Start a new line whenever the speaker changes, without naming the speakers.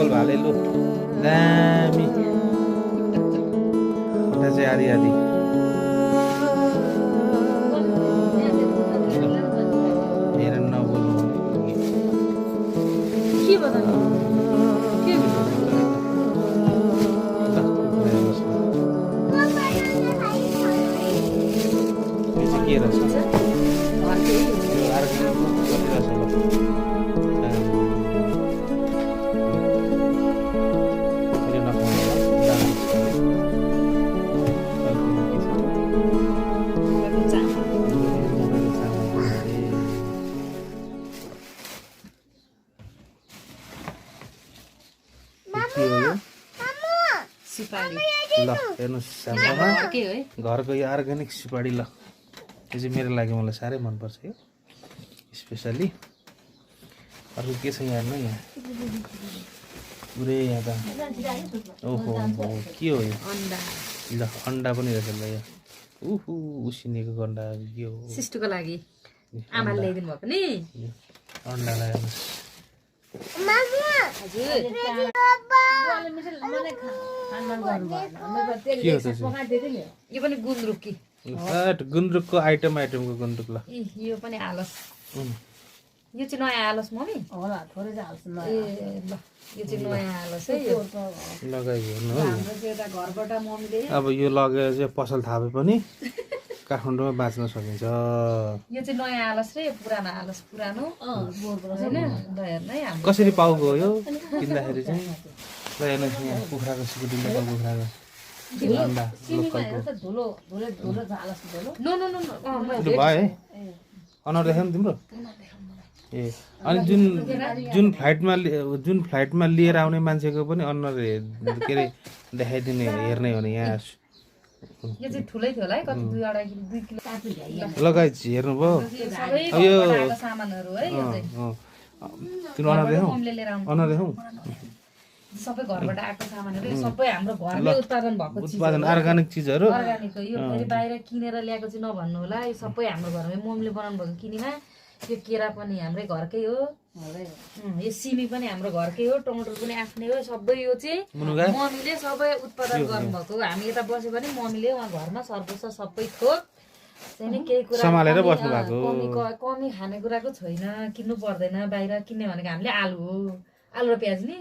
double भाले लु दामी खुट्टा चाहिँ आधी आधी हेर नबोल्नु
के बताउनु के
के रहेछ ल हेर्नुहोस् साम्रोमा घरको यो अर्ग्यानिक सुपारी ल यो चाहिँ मेरो लागि मलाई साह्रै मनपर्छ यो स्पेसल्ली अर्को के छ यहाँ हेर्नु यहाँ पुरै यहाँ त ओहो के हो यो ल अन्डा पनि रहेछ ल यो उहु उसिनेको अन्डा के हो
सिस्टुको लागि आमाले ल्याइदिनु भएको नि
अन्डालाई हेर्नुहोस् के हो त
यो पनि गुन्द्रुक कि
गुन्द्रुकको आइटमको गुन्द्रुक ल
यो पनि आलस यो चाहिँ नयाँ आलस मम्मी
होला थोरै चाहिँ हाल्छु
ए ल यो चाहिँ नयाँ आलस है यो
लगाइ हेर्नु हो
हाम्रो चाहिँ यता घरबाट मम्मीले
अब यो लगेर चाहिँ पसल थापे पनि काठमाडौँमा बाँच्न सकिन्छ
यो चाहिँ नयाँ आलस रे पुरानो आलस पुरानो होइन ल हेर्नु है हाम्रो
कसरी पाउको यो किन्दाखेरि चाहिँ ल हेर्नुहोस् यहाँ कुखुराको सिकुटी लोकल कुखुराको अन्डा लोकलको
धुलो धुलो धुलो झालस धुलो
नो नो नो
त्यो भयो है अनुहार देखायो नि तिम्रो ए अनि जुन फ्लाइटमा लिएर आउने मान्छेको पनि अनुहार के अरे देखाइदिने हेर्ने हो भने यहाँ
यो चाहिँ ठुलै थियो होला है कति 2 किलो
लगाइ हेर्नुभयो
अब यो सामानहरू है यो चाहिँ
तिम्रो अनुहार देखाऊ
मम्मीले लिएर आउनु
अनुहार देखाऊ
सबै घरबाट आएको सामानहरू सबै हाम्रो घरमै उत्पादन भएको चिज
उत्पादन अर्ग्यानिक चिजहरू
अर्ग्यानिक हो यो फेरि बाहिर किनेर ल्याएको चाहिँ नभन्नु होला यो सबै हाम्रो घरमै मम्मीले बनाउनु भएको किनेमा यो केरा पनि हाम्रै घरकै हो यो सिमी पनि हाम्रो घरकै हो टमाटर पनि आफ्नै हो सबै यो चाहिँ मम्मीले सबै उत्पादन गर्नुभएको हो हामी यता बस्यो भने मम्मीले उहाँ घरमा सर्वोच्च सबै थोक चाहिँ केही कुरा
सम्हालेर बस्नु भएको
कमी खानेकुराको छैन किन्नु पर्दैन बाहिर किन्ने भनेको हामीले आलु हो आलु र प्याज नि